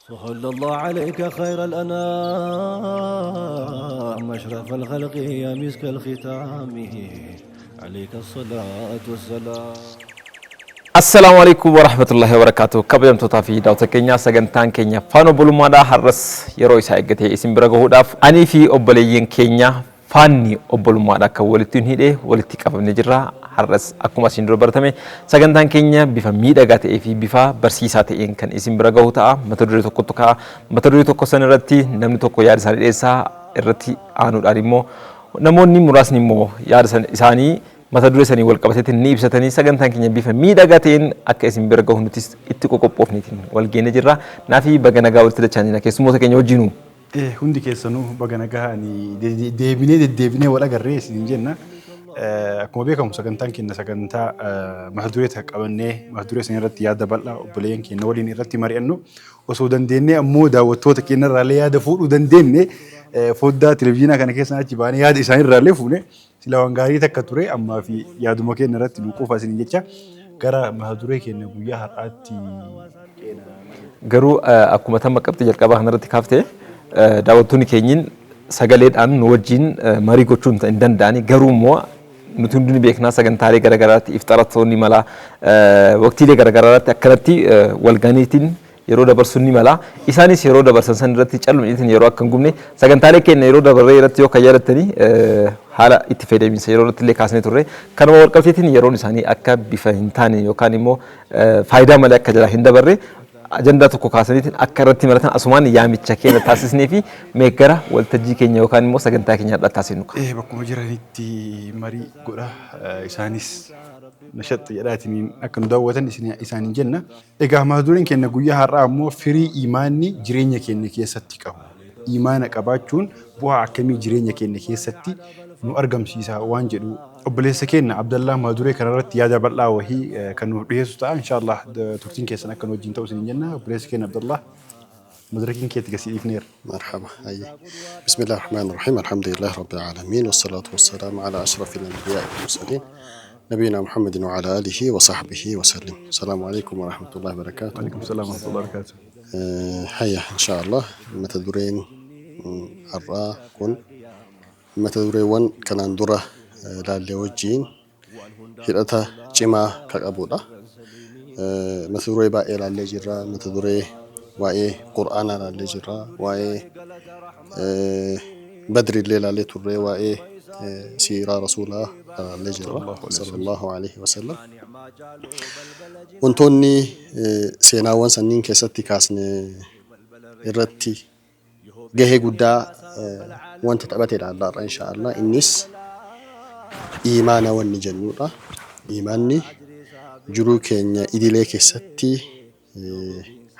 صلى الله عليك خير الأنام أشرف الخلق يا مسك الختام عليك الصلاة والسلام. Assalaamu alaikum warahmatullahi wabarakatuh. Kabajamtootaa fi daawwattoota keenya, sagantaan keenya Faana Obbolummaadhaa har'as yeroo isaa eeggatee isin bira gahuudhaaf anii fi obboleeyyan keenya faanni obbolummaadhaa kan walitti hin hidhee walitti qabamne jirra. Har'as akkuma isin dura baratame sagantaan keenya bifa miidhagaa ta'ee fi bifa barsiisaa ta'een kan isin bira gahu ta'a. Mata duree tokkotu ka'a. Mata duree tokko san irratti namni tokko yaada isaanii dhiyeessaa, irratti aanuudhaan immoo namoonni muraasni immoo yaada isaanii mata duree sanii wal qabateetiin ni ibsatanii, sagantaan keenya bifa miidhagaa ta'een akka isin bira gahu nutis itti qoqophoofneetiin wal geenne jirra. Naafi baga nagaa walitti dachaa keessummoota keenya wajjinuu. Hundi keessanuu baga nagaa deebinee deddeebinee wal agarree isiniin jenna. Akkuma beekamu sagantaan keenya sagantaa mata duree qabannee mata duree sana irratti yaada bal'aa obboleeyyan keenya waliin irratti mari'annu, osoo dandeenyee ammoo daawwattoota keenya irraallee yaada fuudhuu dandeenye, foddaa televizyiinaa kana keessa achi baanee yaada isaanii fuune sila waan gaarii takka ture. Ammaa fi yaaduma keenya irratti nu qofa isiniin jecha gara mata duree keenya guyyaa har'aatti. Garuu akkuma tamma qabxii jalqabaa kanarratti kaaftee, daawwattoonni keenyin sagaleedhaan nu wajjin marii gochuu hin danda'ani. Garuu immoo nuti hundi ni beeknaa, sagantaalee garaagaraatti ifxarattoonni mala, waqtiilee garaagaraatti akkanatti walganiitiin yeroo dabarsuun ni mala. Isaanis yeroo dabarsan san irratti callumaniitiin yeroo akka hin gubne, sagantaalee keenya yeroo dabarree irratti yoo kan yaadattanii haala itti fayyadaminsa yeroo irratti illee kaasnee turre. Kanuma walqabteetiin yeroon isaanii akka bifa hin taane yookaan immoo faayidaa malee akka jalaa hin dabarre ajandaa tokko kaasaniitiin akka irratti maratan asumaan yaamicha keenya taasisnee fi meeggara waltajjii keenya yookaan immoo sagantaa keenya har'a taasisnu. Bakkuma jiranitti marii godha, isaanis nashaxxi jedhaatiin akka nu daawwatan isaaniin jenna. Egaa mata dureen keenya guyyaa har'aa ammoo firii imaanni jireenya keenya keessatti qabu. Imaana qabaachuun bu'aa akkamii jireenya keenya keessatti nu argamsiisa waan jedhu obboleessa keenya Abdallaa mata duree kanarratti yaada bal'aa wahii kan nuuf dhiyeessu ta'a. Inshaallah turtiin keessan akka nu wajjin ta'u isiniin jenna. Obboleessa keenya Abdallaa, madarakiin keetti gasii dhiifneera. مرحبا هاي. بسم الله الرحمن الرحيم، الحمد لله رب العالمين، والصلاة والسلام على أشرف الأنبياء والمرسلين، نبينا محمد وعلى آله وصحبه وسلم. السلام عليكم ورحمة الله وبركاته. وعليكم السلام ورحمة الله وبركاته. هيا إن شاء الله mata dureen har'aa kun mata dureewwan kanaan dura laallee wajjiin hidhata cimaa ka qabudha. Mata duree baay'ee laallee jirra. Mata duree waa'ee Qur'aanaa laallee jirra. Waa'ee Badrillee laallee turre. Waa'ee siiraa Rasuulaa laallee jirra. Sallallahu alaihi wasallam. Wantoonni seenaawwan sanniin keessatti kaasne irratti gahee guddaa wanta taphate ilaalla har'a inshaallah. Innis iimaana wanni jennudha. Iimaanni jiruu keenya idilee keessatti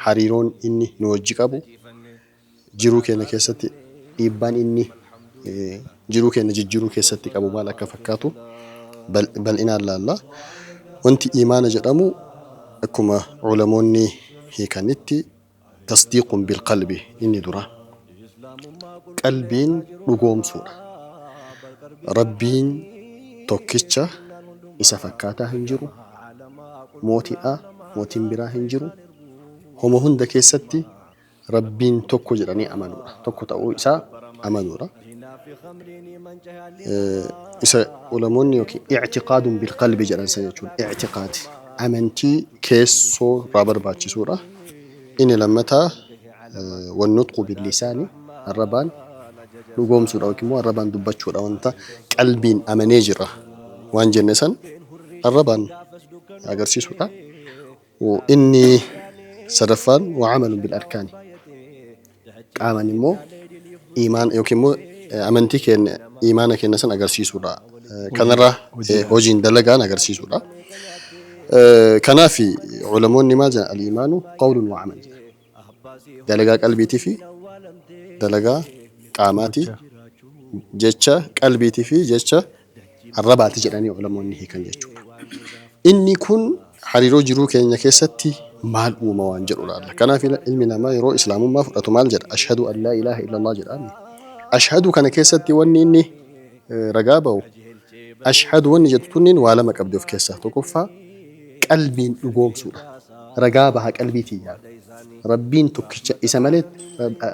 hariiroon inni nu wajji qabu, jiruu keenya keessatti dhiibbaan inni jiruu keenya jijjiiruu keessatti qabu maal akka fakkaatu bal'inaan laalla. Wanti iimaana jedhamu akkuma ulamoonni hiikanitti tasdiiqun bilqalbi, inni dura qalbiin dhugoomsuudha. Rabbiin tokkicha, isa fakkaataa hin jiru, mootiidha, mootiin biraa hin jiru. Homa hunda keessatti Rabbiin tokko jedhanii amanuudha. Tokko ta'uu isaa amanuudha. Isa ulamoonni yookiin i'tiqaadun bilqalbi jedhan san jechuudha. I'tiqaadi amantii keessoo irraa barbaachisuudha. Inni lammataa wannutqu billisaani, arrabaan dhugoomsuudha yookiin immoo arrabaan dubbachuudha, wanta qalbiin amanee jira waan jenne san arrabaan agarsiisuudha. Inni sadaffaan wa'amalun bil arkaani, qaaman immoo imaan yookiin immoo amantii keenya, imaana keenya san agarsiisuudha. Kanarra hojiin dalagaan agarsiisuudha. Kanaaf ulamoonni maal jedhan? Al-imaanu qawlun wa amal jedhan. Dalagaa qalbiitii fi dalagaa qaamaati, jecha qalbiitii fi jecha arrabaati jedhanii ulamoonni hiikan jechuudha. Inni kun hariiroo jiruu keenya keessatti maal uuma waan jedhu ilaalla. Kanaaf ilmi namaa yeroo islaamummaa fudhatu maal jedha? Ashhadu an laa ilaaha illallah jedha. Ashhadu kana keessatti wanni inni ragaa ba'u, ashhadu wanni jettu tunniin waa lama qabdi of keessaa. Tokkoffaa qalbiin dhugoomsuudha. Ragaa baha qalbii tiyyaan. Rabbiin tokkicha isa malee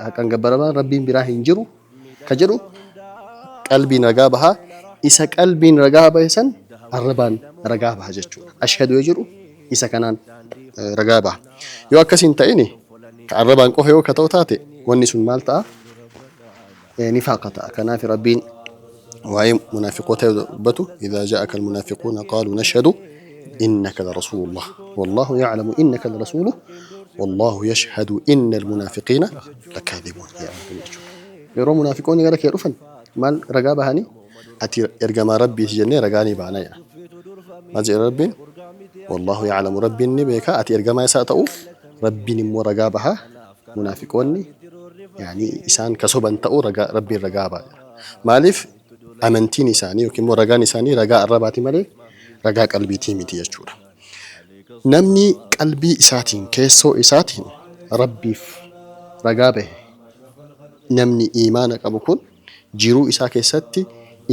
haqaan gabbaramaan Rabbiin biraa hin jiru ka jedhu qalbiin ragaa baha. Isa qalbiin ragaa bahe san arrabaan ragaa baha jechuudha. Ashhadu yoo jedhu isa kanaan ragaa baha. Yoo akkas hin ta'ini ka arrabaan qofa yoo ka ta'u taate wanni sun maal ta'a? Nifaaqa ta'a. Kanaaf Rabbiin waa'ee munaafiqoota yoo dubbatu idhaa jaa'aka almunaafiquuna qaaluu nashhadu innaka larasuulullah wallaahu ya'lamu innaka larasuuluh wallaahu yashhadu inna almunaafiqiina lakaadhibuun jedha jechuudha. Yeroo munaafiqoonni gara kee dhufan maal ragaa bahanii ati ergamaa Rabbiiti jennee ragaa ni baana jedha. Maal jedha Rabbiin? Wallaahu ya'lamu Rabbiin ni beeka ati ergamaa isaa ta'uu Rabbiin immoo ragaa baha munaafiqoonni yaani isaan ka soban ta'uu ragaa Rabbiin ragaa ba'a jedha. Maaliif amantiin isaanii yookiin immoo ragaan isaanii ragaa arrabaati malee ragaa qalbiitii miti jechuudha. Namni qalbii isaatiin keessoo isaatiin Rabbiif ragaa bahe namni iimaana qabu kun jiruu isaa keessatti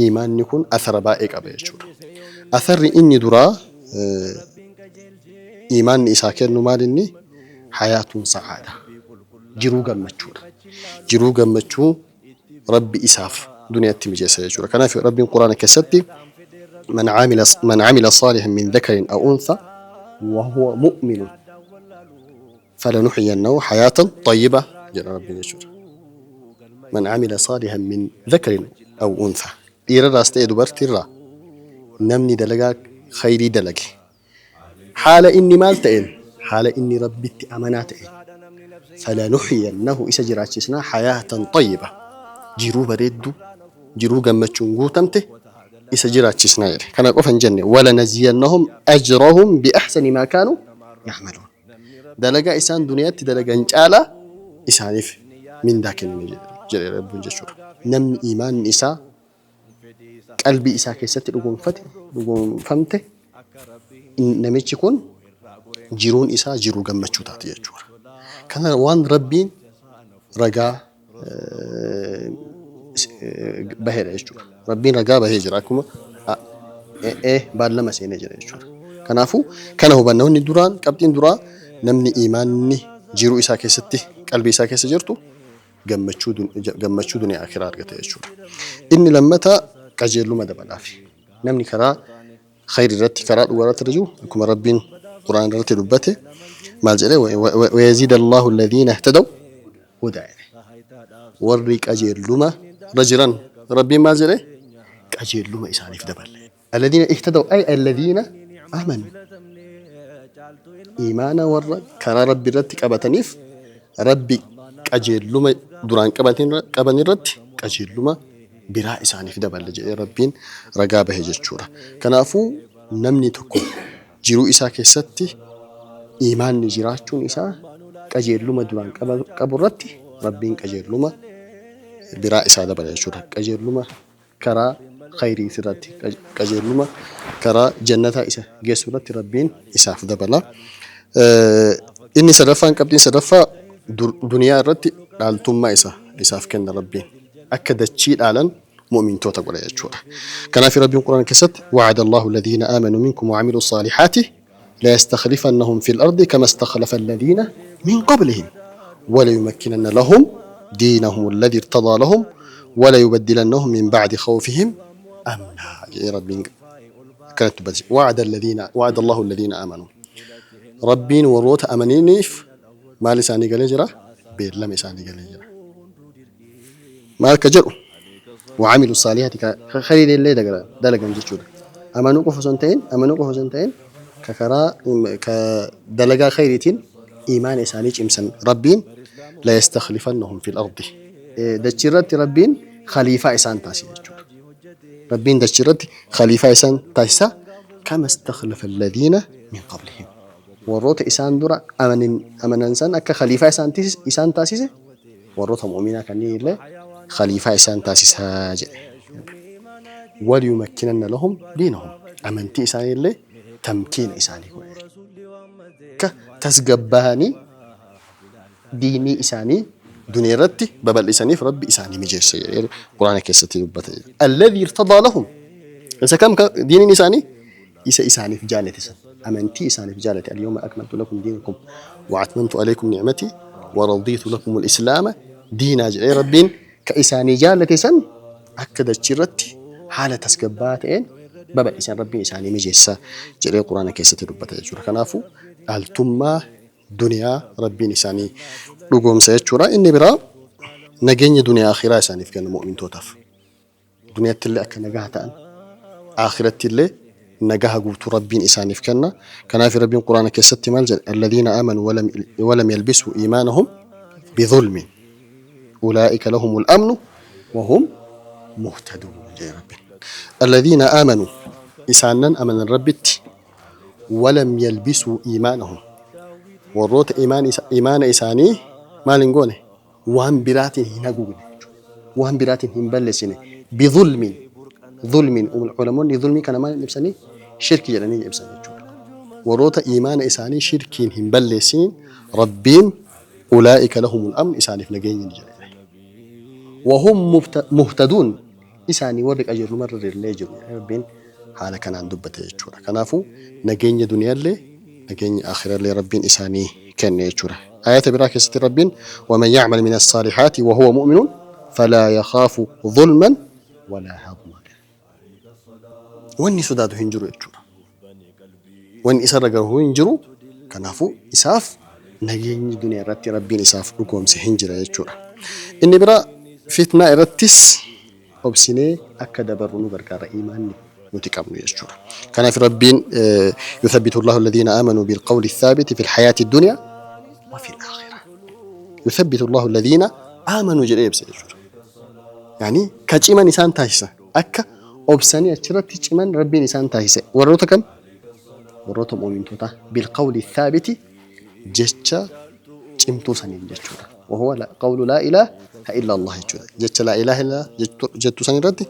iimaanni kun athara baay'ee qaba jechuudha. Atharri inni duraa iimaanni isaa kennu maal inni? Hayaatun sa'aada. Jiruu gammachuudha. Jiruu gammachuu Rabbi isaaf duniyaatti mijeessa jechuudha. Kanaaf Rabbiin Quraana keessatti man amila man amila saalihan min dhakarin aw untha wa huwa mu'minun falanuhyiyannahu hayaatan tayyiba jedha Rabbiin jechuudha. Man amila saalihan min dhakarin aw untha dhiirarraas ta'e dubartiirraa namni dalagaa khayrii dalage Haala inni maal ta'een? Haala inni Rabbitti amanaa ta'een. Falanuhyiyannahu isa jiraachisnaa hayaatan xayyiba. Jiruu bareedduu, jiruu gammachuun guutamte isa jiraachisnaa jedhe. Kana qofa hin jenne. Walanajziyannahum ajrahum bi'ahsani maa kaanuu ya'maluun. Dalagaa isaan duniyaatti dalagan caalaa isaaniif mindaa kennina jedhe Rabbiin jechuudha. Namni iimaanni isaa qalbii isaa keessatti dhugoomfate, dhugoomfamte, namichi kun jiruun isaa jiruu gammachuu taati jechuudha. Kana waan Rabbiin ragaa baheedha jechuudha. Rabbiin ragaa bahee jira akkuma baallama seenee jira jechuudha. Kanaafuu kana hubanna wanni duraan qabxiin duraa namni iimaanni jiruu isaa keessatti qalbii isaa keessa jirtu gammachuu gammachuu duniyaa akiraa argata jechuudha. Inni lammataa qajeelluma dabalaafi. Namni karaa khayri irratti karaa dhugaa irratti irra jiru akkuma Rabbiin Qur'aan irratti dubbate maal jedhee wayaziida Allahu alladhiina ihtadaw hudaa jedhe. Warri qajeelluma irra jiran Rabbiin maal jedhee qajeelluma isaaniif dabale. Alladhiina ihtadaw ay alladhiina amanu iimaana warra karaa Rabbi irratti qabataniif Rabbi qajeelluma duraan qaban irratti qajeelluma biraa isaaniif dabala jedhee Rabbiin ragaa bahe jechuudha. Kanaafuu namni tokko jiruu isaa keessatti iimaanni jiraachuun isaa qajeelluma duraan qabu irratti Rabbiin qajeelluma biraa isaa dabala jechuudha. Qajeelluma karaa khayrii irratti qajeelluma karaa jannataa isa geessu irratti Rabbiin isaaf dabala. Inni sadaffaan qabxiin sadaffaa duniyaa irratti dhaaltummaa isa isaaf kenna Rabbiin akka dachii dhaalan mu'mintoota godha jechuudha. Kanaaf Rabbiin Qur'aana keessatti wa'ada Allahu alladhiina aamanu minkum wa amilu saalihaati la yastakhlifannahum fil ardi kama istakhlafa alladhiina min qablihim wa la yumakkinanna lahum diinahum alladhi irtadaa lahum wa la yubaddilannahum min ba'di khawfihim amnaa jedhee Rabbiin akkanatti dubbate. Wa'ada alladhiina wa'ada Allahu alladhiina aamanu Rabbiin warroota amananiif maal isaanii galee jira? Beellama isaanii galee jira. Maal akka jedhu wa'amilu saalihaati ka khayrii illee dalagan jechuudha. Amanuu qofa osoo hin ta'in amanuu qofa osoo hin ta'in ka karaa ka dalagaa khayriitiin iimaana isaanii cimsan Rabbiin la yastakhlifannahum fil ardi. Dachii irratti Rabbiin khaliifaa isaan taasisa jechuudha. Rabbiin dachii irratti khaliifaa isaan taasisa kama istakhlafa alladhiina min qablihim. Warroota isaan dura amanan san akka khaliifaa isaan taasise warroota mu'minaa kanneen illee khaliifaa isaan taasisa jedhe. Waliyumakkinanna lahum diinahum amantii isaanii illee tamkiina isaanii godhe. Akka tasgabbaa'anii diinii isaanii duniyaa irratti babal'isaniif Rabbi isaanii mijeesse jedhee Quraana keessatti dubbate. Alladhii irtadaa lahum isa kam diiniin isaanii? Isa isaaniif jaalate san, amantii isaaniif jaalate, al-yawma akmaltu lakum diinakum wa atmamtu alaykum ni'matii wa radiitu lakumul islaama diinaa jedhee Rabbiin ka isaanii jaalate san akka dachii irratti haala tasgabbaa'aa ta'een babal'isan Rabbiin isaanii mijeessa jedhee Qur'aana keessatti dubbata jechuudha. Kanaafuu dhaaltummaa duniyaa Rabbiin isaanii dhugoomsa jechuudha. Inni biraa nageenya duniyaa akhiraa isaaniif kenna mu'mintootaaf. Duniyattillee akka nagaha ta'an, aakhirattillee nagaha guutuu Rabbiin isaaniif kenna. Kanaaf Rabbiin Qur'aana keessatti maal jedhe? Alladhiina aamanu walam yalbisuu iimaanahum bidhulmin ulaa'ika lahumul amnu wahum muhtaduun jedhe Rabbiin. Alladhiina aamanu isaannan amanan Rabbitti walam yalbisuu iimaanahum warroota iimaana isaanii maal hin goone? Waan biraatiin hin haguugne jechuudha. Waan biraatiin hin ballessine. Bidhulmin. Dhulmin. Ulamoonni dhulmii kana maaliin ibsanii? Shirki jedhanii ibsan jechuudha. Warroota iimaana isaanii shirkiin hin balleessiniin Rabbiin ulaa'ika lahumul amn isaaniif nageenyi ni jira jedhe. Wahum muhtaduun isaanii warri qajeeluma irra illee jiru jedhee Rabbiin haala kanaan dubbate jechuudha. Kanaafuu nageenya duniyaallee nageenya aakhirallee Rabbiin isaanii kenne jechuudha. Aayata biraa keessatti Rabbiin waman ya'mal mina saalihaati wa huwa mu'minun falaa yakhaafu zulman walaa hadma jedhe. Wanni sodaatu hin jiru jechuudha. Wanni isarra gahu hin jiru. Kanaafuu isaaf nageenyi duniyaa irratti Rabbiin isaaf dhugoomse hin jira jechuudha. Inni biraa fitnaa irrattis obsinee akka dabarru nu gargaara iimaanni nuti qabnu jechuudha. Kanaaf Rabbiin yuthabbitu Allahu alladhiina aamanuu bilqawli thaabiti fil hayaati dunya wa fil aakhirah. Yuthabbitu Allahu alladhiina aamanuu jedhee ibsa jechuudha. Yaani ka ciman isaan taasisa. Akka obsanii achirratti ciman Rabbiin isaan taasise. Warroota kam? Warroota mu'mintootaa bilqawli thaabiti jecha cimtuu saniin jechuudha. Wahuwa qawlu laa ilaaha illa Allah jechuudha. Jecha laa ilaaha illa jettu san irratti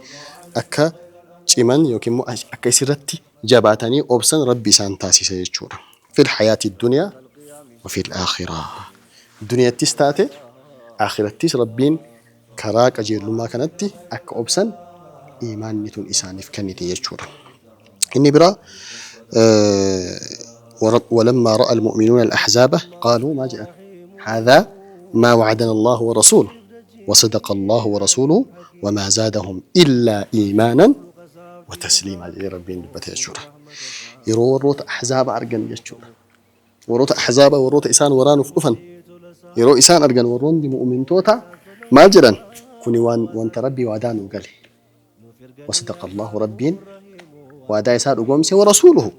akka ciman yookiin immoo akka isirratti jabaatanii obsan Rabbi isaan taasise jechuudha. Fil hayaati duniyaa wa fil aakhiraa. Duniyattis taate aakhirattis Rabbiin karaa qajeellummaa kanatti akka obsan iimaanni tun isaaniif kenniti jechuudha. Inni biraa walammaa ra'a almu'minuuna al-ahzaaba qaaluu maal jedhan? Haadhaa maa wa'adana Allaahu wa rasuuluhu wa sadaqa Allaahu wa rasuuluhu wa maa zaadahum illaa iimaanan wa tasliimaa jedhee Rabbiin dubbate jechuudha. Yeroo warroota ahzaaba argan jechuudha. Warroota ahzaaba warroota isaan waraanuuf dhufan yeroo isaan argan warroonni mu'mintootaa maal jedhan? Kuni waan wanta Rabbii waadaa nuu gale. Wasadaqa Allahu Rabbiin waadaa isaa dhugoomse wa rasuuluhu.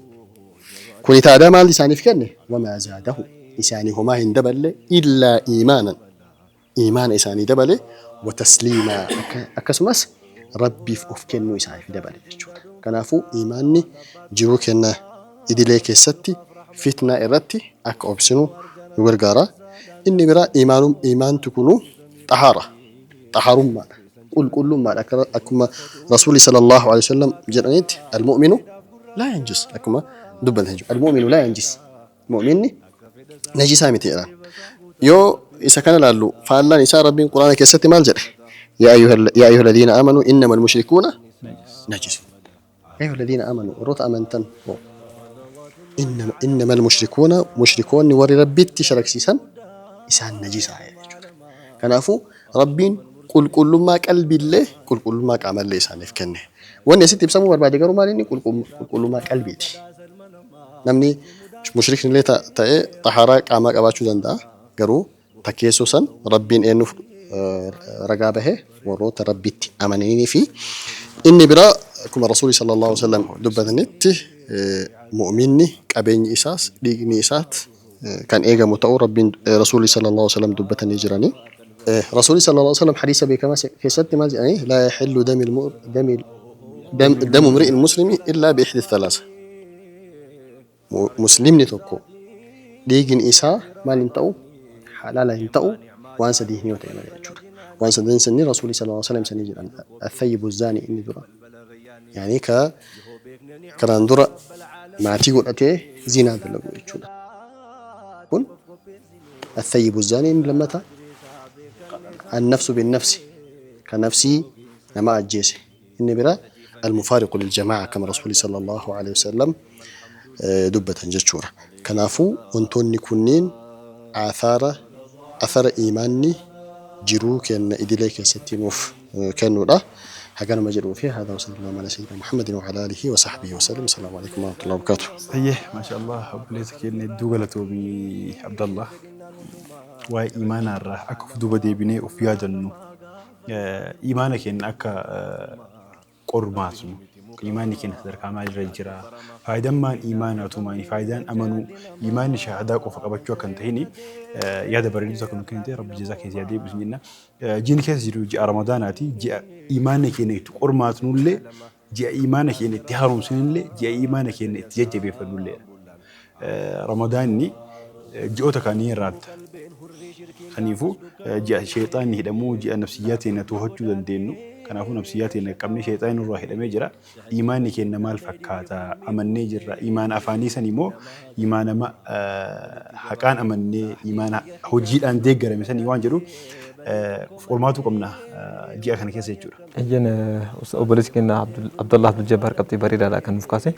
Kuni taadaa maal isaaniif kenne? Wamaa zaadahu isaanii homaa hin daballe illaa iimaanan. Iimaana isaanii dabale wa tasliimaa akkasumas Rabbiif of kennuu isaaniif dabale jechuudha. Kanaafuu iimaanni jiruu keenna idilee keessatti fitnaa irratti akka obsinu nu gargaara. Inni biraa iimaanti kunu xahaara, xahaarummaadha, qulqullummaadha. Akkuma Rasuulli sallallahu alaihi wasallam jedhanitti al-mu'minu laa yanjus akkuma dubbatan jechuudha. Al-mu'minu laa yanjis. Mu'minni najisaa miti jedhaan. Yoo isa kana laallu faallaan isaa Rabbiin Qur'aana keessatti maal jedhe? Yaa ayyuhal ladiina amanuu innamal mushrikuuna najisun. Yaa ayyuhal ladiina amanuu warroota amantan hoo innamal mushrikuuna mushrikoonni warri Rabbitti sharaksiisan isaan najisaa jechuudha. Kanaafuu Rabbiin qulqullummaa qalbiillee qulqullummaa qaamallee isaaniif kenne. Wanni asitti ibsamuu barbaade garuu maal inni qulqullummaa qalbiiti. Namni mushrikni illee ta'e xahaaraa qaamaa qabaachuu danda'a. Garuu ta keessoo san Rabbiin eenyuuf ragaa bahe warroota Rabbitti amananii fi inni biraa akkuma Rasuulli sallallahu alaihi wasallam dubbatanitti mu'minni qabeenyi isaas dhiigni isaas kan eegamu ta'uu Rabbiin Rasuulli sallallahu alaihi wasallam dubbatanii jiranii. Rasuulli sallallahu alaihi wasallam hadiisa beekamaa keessatti maal jedhanii laa yaxillu damu mri'in muslimi illaa bi ihdi thalaasa. Muslimni tokko dhiigni isaa maal hin ta'u halaala hin ta'u waan sadii yoo ta'e malee jechuudha. Waan sadeen sanni Rasuulli sallallahu alaihi wasallam sanii jedhan athayyibu zaani inni dura. Yaani ka kanaan dura maatii godhatee zinaa dalagu jechuudha. Kun athayyibu zaani inni lammataa annafsu binnafsi ka nafsii nama ajjeese. Inni biraa Al-mufaariqu lil-jamaa'a kama Rasuulli sallallaahu aleyhi wasallam dubbatan jechuudha. Kanaafuu wantoonni kunniin aathaara, athara iimaanni jiruu keenna idilee keessatti nuuf kennuudha. Haganuma jedhuufi haadhaa wa sallallahu alaa sayyidina Muhammadin wa alaa aalihi wa sahbihi wa sallam. Assalaamu aleykum wa rahmatullahi wa barakaatuh. Hayyee maasha Allah obboleessa keenya hedduu galatoomi Abdallah. Waa'ee iimaanaa irraa akka of duuba deebinee of yaadannu iimaana keenya akka qormaatnu iimaanni keenya sadarkaa maalirra jira faayidaan maan iimaanaatu maali faayidaan amanuu iimaanni shahaadaa qofa qabachuu akka hin tahini yaada bareedduu takka nu kennite rabbi jazaa keessa yaa deebisu jenna. Jiini keessa jiru ji'a ramadaanaati ji'a iimaanni keenya itti qormaatnullee ji'a iimaana keenya itti haaromsinullee ji'a iimaana keenya itti jajjabeeffannulleedha. Ramadaanni ji'oota kaanii irraa adda. Kaniifuu ji'a sheexaanni hidhamuu ji'a nafsiyyaa teenya toohachuu dandeenyu. Kanaafuu nafsiyyaa teenya qabnee sheexaanni nurraa hidhamee jira. Iimaanni keenya maal fakkaata? Amannee jirra. Iimaana afaanii sanii moo iimaana haqaan amannee iimaana hojiidhaan deeggarame sanii waan jedhu of qormaatuu qabna ji'a kana keessa jechuudha. Eeyyen obboleessi keenya Abdallah Abdul Jabbaar qabxii bareedaadha kan nuuf kaase.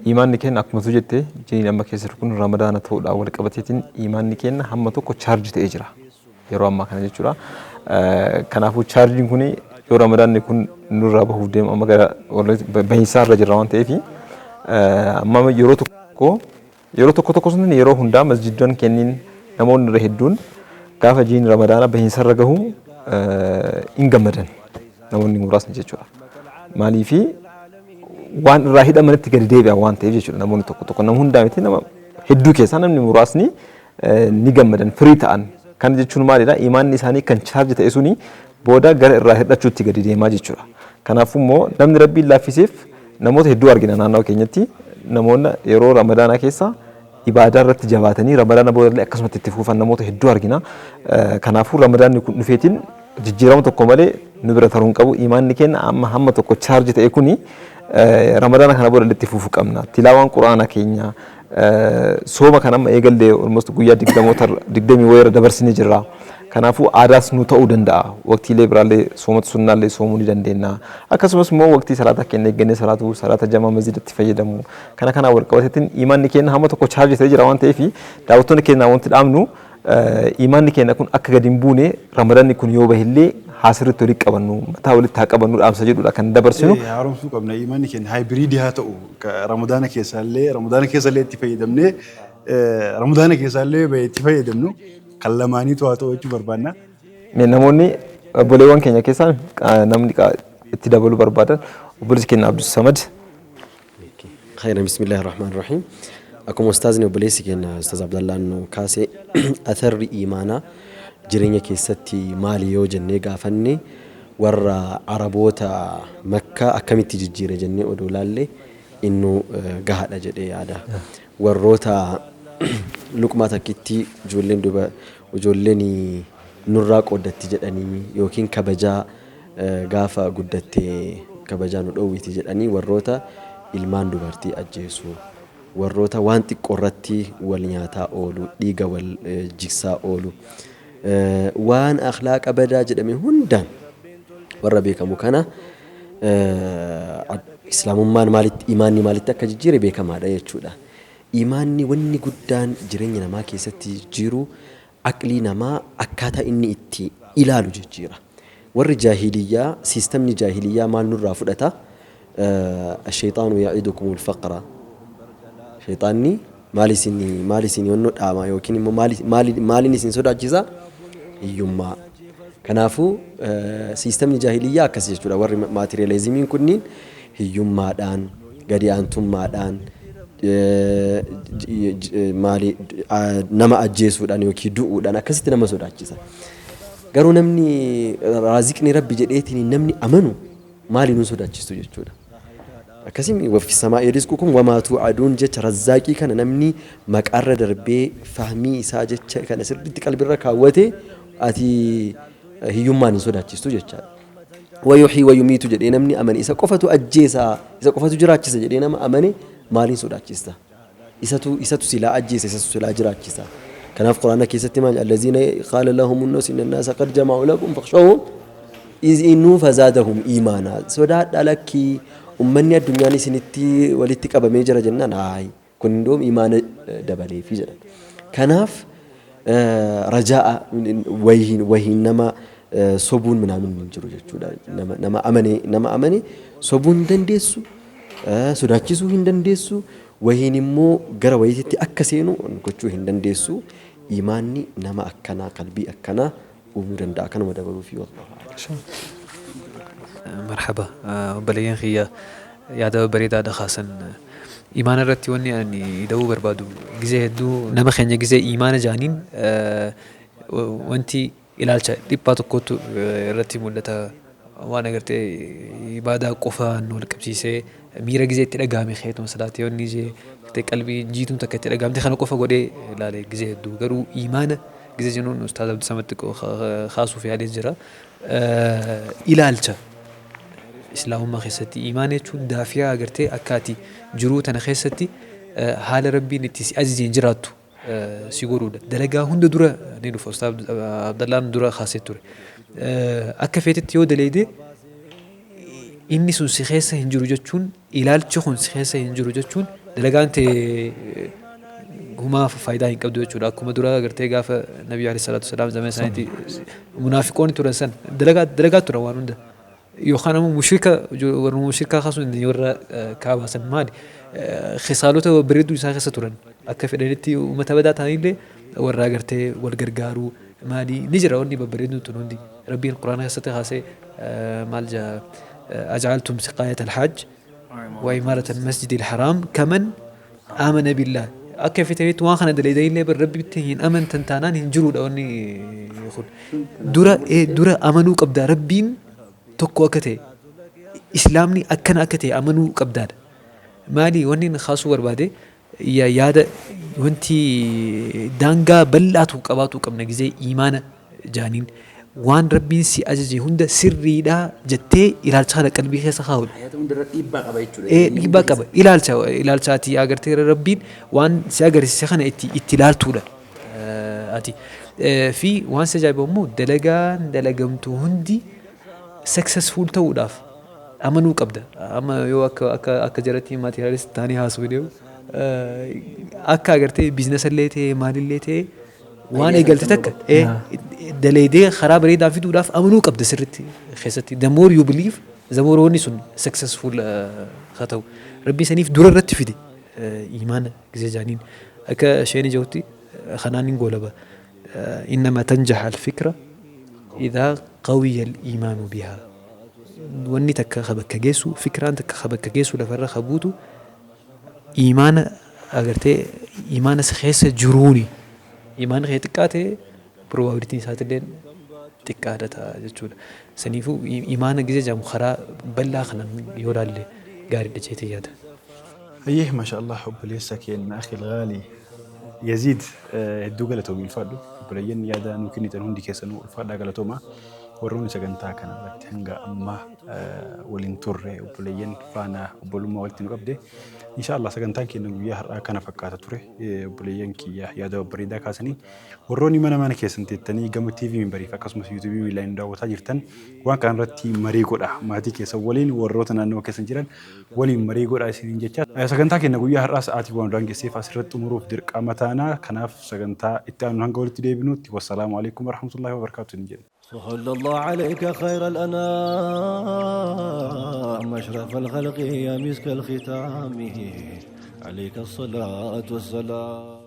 Iimaanni keenya akkuma tu jette jiini amma keessa jiru kun Ramadaana ta'uudhaan wal qabateetiin iimaanni keenya hamma tokko chaarji ta'ee jira. Yeroo ammaa kana jechuudha. Kanaafuu chaarjiin kun yoo Ramadaanni kun nurraa bahuuf deemu amma gara bahiinsaa irra jirra waan ta'eef amma yeroo tokko yeroo tokko tokko sun yeroo hundaa masjiddoon kenniin namoonni irra hedduun gaafa jiin Ramadaana bahiinsa irra gahu hin gammadan namoonni muraasni jechuudha. Maaliifi waan irraa hidhamanitti gadi deebi'an waan ta'eef jechuudha namoonni tokko tokko nama hundaa miti nama hedduu keessaa namni muraasni ni gammadan firii ta'an. Kana jechuun maalidha? Imaanni isaanii kan chaarji ta'e suni booda gara irraa hir'achuutti gadi deemaa jechuudha. Kanaafuu immoo namni Rabbiin laaffiseef namoota hedduu argina naannawa keenyatti namoonni yeroo Ramadaanaa keessa ibaadaa irratti jabaatanii Ramadaana booda illee akkasumatti itti fufan namoota hedduu argina. Kanaafuu Ramadaanni kun dhufeetiin jijjiirama tokko malee nu bira taruu hin qabu. Imaanni keenya amma hamma tokko chaarji ta'e kuni Ramadaana kana booda illee itti fufuu qabna. Tilaawaan Qur'aana keenya sooma kan amma eegalle almost guyyaa digdamoota digdamii wayirra dabarsinee jirra. Kanaafuu aadaas nu ta'uu danda'a. Waqtiilee biraallee soomata sunnaallee soomuu ni dandeenya. Akkasumas immoo waqtii salaataa keenya eeggannee salaatu, salaata jamaa masjidatti fayyadamu. Kana kanaan wal qabateetiin imaanni keenya hamma tokko chaarjii ta'ee jira waan ta'eef daawwattoonni keenya wanti dhaamnu imaanni keenya kun akka gadi hin buune Ramadanni kun yoo bahellee haa sirriitti walitti qabannu, mataa walitti haa qabannu dhaamsa jedhudha kan dabarsinu. Haaromsuu qabna imaanni keenya haayibiriidii haa ta'u Ramadaana keessaallee Ramadaana keessallee itti fayyadamnee Ramadaana keessaallee bahe itti fayyadamnu kan lamaaniitu haa ta'u jechuu barbaanna. Mee namoonni obboleewwan keenya keessaa namni itti dabaluu barbaadan obboleessi keenya Abdus Samad. Khayran bismillahir rahmanir rahiim. Akkuma ustaazni obboleessi keenya Ustaaz Abdallaan nu kaase atharri iimaanaa jireenya keessatti maali yoo jennee gaafanne warra Araboota Makkaa akkamitti jijjiire jennee odoo laalle innuu gahaadha jedhee yaada. Warroota luqmaa takkittii ijoolleen duba ijoolleen nurraa qooddatti jedhanii yookiin kabajaa gaafa guddatte kabajaa nu dhoowwiti jedhanii warroota ilmaan dubartii ajjeesu, warroota waan xiqqoo irratti wal nyaataa oolu, dhiiga wal jigsaa oolu, waan akhlaaqa badaa jedhame hundaan warra beekamu kana Islaamummaan maalitti imaanni maalitti akka jijjiire beekamaadha jechuudha. Imaanni wanni guddaan jireenya namaa keessatti jijjiiru aqlii namaa akkaataa inni itti ilaalu jijjiira. Warri jaahiliyyaa siistamni jaahiliyyaa maal nurraa fudhata? Asheyxaanu ya'idukumul faqra. Sheyxaanni maal isin maal isin yonnoo dhaama yookiin immoo maali maaliin isin sodaachisa? Hiyyummaa. Kanaafuu siistamni jaahiliyyaa akkas jechuudha. Warri maateriyaalizimiin kunniin hiyyummaadhaan, gadi aantummaadhaan, maali nama ajjeesuudhaan yookiin du'uudhaan akkasitti nama sodaachisa. Garuu namni raaziqni Rabbi jedheetiin namni amanu maali nun sodaachistu jechuudha. Akkasii wafi samaa'i rizqukum wamaa tuu'aduun jecha razzaaqii kana namni maqaarra darbee fahmii isaa jecha kana sirriitti qalbirra kaawwate ati hiyyummaan hin sodaachistu jechaadha. Wayuhii wayumiitu jedhee namni amane isa qofatu ajjeesa isa qofatu jiraachisa jedhee nama amane maaliin sodaachista? Isatu isatu silaa ajjeesa isatu silaa jiraachisa. Kanaaf Quraana keessatti maal allaziina qaala lahumun nas inna naasa qad jama'u lakum fakhshawhum. Izinuu fazaadahum iimaanaa. Sodaadhaa lakkii ummanni addunyaan isinitti walitti qabamee jira jennaan haayi kun indoom iimaana dabaleefi jedhan. Kanaaf rajaa'a wahiin wahiin nama sobuun minaamin hin jiru jechuudha. Nama nama amane nama amane sobuu hin dandeessu, sodaachisuu hin dandeessu, wahiin immoo gara wayiititti akka seenu gochuu hin dandeessu. Iimaanni nama akkanaa qalbii akkanaa uumuu danda'a. Kanuma dabaluufi wallahu a'lam. Marhaba obboleeyyan kiyya, yaada babbareedaadha kaasan. Imaana irratti wanni ani ida'uu barbaadu, gizee hedduu nama keenya gizee imaana jaaniin wanti ilaalcha dhiphaa tokkotu irratti mul'ata. Waan agartee ibaadaa qofaan wal qabsiisee, miira gizee itti dhagahame keetuma salaatee wanni jee gartee qalbii jiituun takka itti dhagahamte kana qofa godhee ilaale gizee hedduu. Garuu imaana gizee jennuun Ustaaz Abdisamad xiqqoo kaasuuf yaalee jira. Ilaalcha Islaamummaa keessatti imaana jechuun daafiyaa agartee akka ati jiruu tana keessatti haala Rabbiin itti si ajajeen jiraattu si godhuudha. Dalagaa hunda dura ni dhufa. Ustaaz Abdallaan dura kaasee ture. Akka feetetti yoo daleeyde inni sun si keessa hin jiru jechuun, ilaalchi kun si keessa hin jiru jechuun, dalagaan tee humaa faayidaa hin qabdu jechuudha. Akkuma dura agartee gaafa Nabii alayhi salaatu wasalaam zamana isaaniitti munaafiqoonni turan san dalagaa dalagaa turan waan hunda. Yookaan ammoo mushrika, warra mushrikaa kaasuu hin warra kaabaa san maali? Khisaalota babbareedduu isaan keessa turan. Akka fedhanitti uummata badaa ta'anillee warra agartee wal gargaaruu maali ni jira wanni babbareedduun tun hundi. Rabbiin Quraana keessatti kaasee maal jaa? Aj'altum siqaayata alhaaj wa imaarata almasjidi alharaam kaman aamana billah. Akka feetanitti waan kana dalaydaniillee bar Rabbitti hin amantan taanaan hin jiruudha wanni kun. Dura amanuu qabdaa Rabbiin tokko akka ta'e, Islaamni akkana akka ta'e amanuu qabdaadha. Maali wanni inni kaasuu barbaade, yaada wanti daangaa bal'aatu qabaatuu qabna gizee iimaana jaaniin, waan Rabbiin si ajaje hunda sirriidha jettee ilaalcha kana qalbii keessa kaa'uudha. Hayata hundarra dhiibbaa qaba jechuudha. Ee, dhiibbaa qaba. Ilaalcha ati agartee Rabbiin waan si agarsiise kana itti ilaaltuudha. Ati fi waan si ajaa'ibu immoo dalagaan dalagamtu hundi successful ta'uudhaaf amanuu qabda. Amma yoo akka jaratti materialist ta'anii haasofne, akka agartee business illee ta'e maalillee ta'e waan eegalte takka daleedee karaa bareedaa fiduudhaaf amanuu qabda sirritti keessatti. The more you believe, the more wanni sun successful haa ta'u. Rabbi saniif dura irratti fide imaana gisee jaaniin. Akka isheen ija'utti kanaan hin goolaba. إنما تنجح الفكرة إذا قوي الإيمان بها. Wanni takka ka bakka geessu, fikraan takka ka bakka geessu, lafarra ka buutu imaana agartee imaana si keessa jiruuni. Imaanni kee xiqqaa ta'e probabilityn isaatillee xiqqaadha ta'a jechuudha. Saniifuu imaana gisee jedhamu karaa bal'aa kanaan yoo ilaalle gaariidha jeetee yaada. Hayyee, maasha Allah, obboleessa keenya akhil gaalii Yaziid, hedduu galatoomii, ulfaadhu. Obboleeyyan yaada nuu kennitan hundi keessanuu ulfaadhaa, galatooma. Warroonni sagantaa kana irratti hanga ammaa waliin turre, obboleeyyan faana obbolummaa walitti nu qabde. Insha Allah sagantaan keenya guyyaa har'aa kana fakkaata ture. Obboleeyyan kiyya yaada babbareedaa kaasanii, warroonni mana mana keessan teettanii gama TV Minbariif akkasumas YouTube miilaan daawwataa jirtan waan kana irratti marii godha. Maatii keessan waliin, warroota naannoo keessan jiran waliin marii godha isiniin jecha. Sagantaa keenya guyyaa har'aa sa'aatii waan daangesseef asirratti xumuruuf dirqama taana. Kanaaf sagantaa itti aanu hanga walitti deebinutti wassalaamu alaikum warahmatullahi wabarakaatuh ni jenna. صلى الله عليك خير الأنام، أشرف الخلق يا مسك الختام، عليك الصلاة والسلام.